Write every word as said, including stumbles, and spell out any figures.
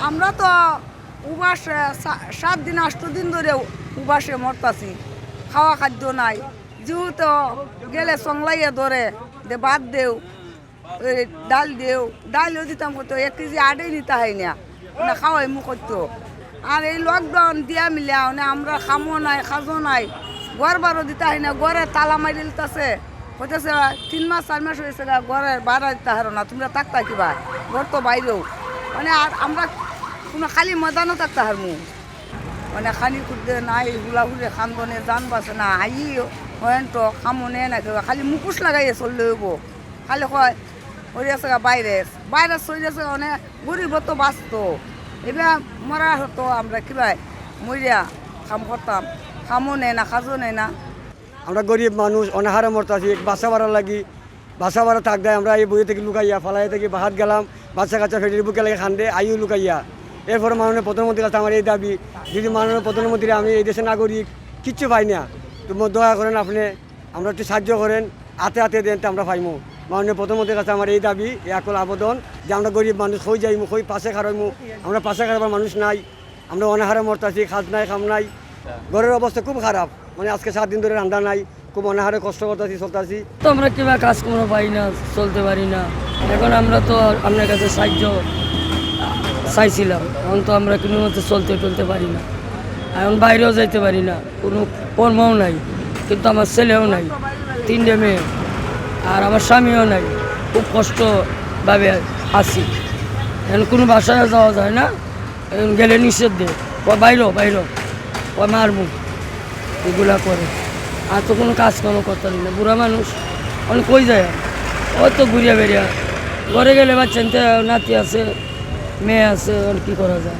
আমরা তো উপাসে সা-, সাত দিন আষ্ট দিন ধরে উপাসে মরতাছি, খাওয়া খাদ্য নাই। যেহেতু গেলে সংলাইয়া ধরে, দে ভাত দেও, এই ডাল দেও, ডালও দিতাম কত, এক কেজি আডেই নিতা হয় না, না খাওয়াই মুখ করতো। আর এই লকডাউন দিয়া মিলিয়া মানে আমরা খামও নাই, খাজও নাই, ঘর বারো দিতা হয় না, ঘরে তালা মারি দিতাছে, কইতেছে তিন মাস চার মাস হয়েছে গা, ঘরে বাড়া দিতা হারো না, তোমরা থাকতা কিবা, ঘর তো বাইরেও, মানে আর আমরা কোনো খালি ময়দানও থাকতা হারমু, মানে খানি খুঁজতে নাই, হুলা হুলে খান্দনে জান বাসে না, হাই হয় তো খামো নেয় না কেউ, খালি মুখোশ লাগাইয়ে চললে হইব। খালি কয়, ওই আছে গা ভাইরাস, ভাইরাস হয়ে গেছে, মানে গরিব তো বাঁচতো, এবার মরা হতো, আমরা কিবা মরিয়া কাম করতাম, কামও নেয় না, কাজও নেয় না। আমরা গরিব মানুষ, অনাহারে মরতাছি, এক বাসা ভাড়া লাগি, বাসা ভাড়া থাক দেয়, আমরা এই বইয়ে থেকে লুকাইয়া, ফালাই থেকে বাহাত গেলাম, বাচ্চা কাচ্চা ফেটির বুকে লাগে খান্দে, আইও লুকাইয়া। এরপরে মাননীয় প্রধানমন্ত্রীর কাছে আমার এই দাবি, যদি মাননীয় প্রধানমন্ত্রী, আমি এই দেশের নাগরিক, কিচ্ছু পাই না, তো ম-, দয়া করেন আপনি, আমরা একটু সাহায্য করেন, হাতে হাতে দেন, তো আমরা পাইমু। মাননীয় প্রধানমন্ত্রীর কাছে আমার এই দাবি, এই আকুল আবেদন যে আমরা গরিব মানুষ, কই যাইমু, কই পাশে খাড়াইমু, আমরা পাশে খাড়াবার মানুষ নাই, আমরা অনাহারে মরতাছি, কাজ নাই, কাম নাই, ঘরের অবস্থা খুব খারাপ, মানে আজকে সাত দিন ধরে রান্না নাই, খুব অনাহারে কষ্ট করতাছি, চলতাছি। তো আমরা কিবা কাজ কোনো পাই না, চলতে পারি না। এখন আমরা তো আপনার কাছে সাহায্য চাইছিলাম, এখন তো আমরা কোনো মতে চলতে টলতে পারি না, এখন বাইরেও যাইতে পারি না, কোনো কর্মও নাই, কিন্তু আমার ছেলেও নাই, তিনটে মেয়ে, আর আমার স্বামীও নাই, খুব কষ্টভাবে আছি। এখন কোনো বাসায় যাওয়া যায় না, এখন গেলে নিষেধ দে, ও বাইরো বাইরো, ও মারমু, এগুলা করে। আর তো কোনো কাজ কামও করতে পারি না, বুড়া মানুষ, অনেক কই যায় আর? ওই তো ঘুরিয়া বেরিয়া, ঘরে গেলে বাচ্চা নিতে নাতি আছে, মেয়ে আছে, আর কি করা যায়?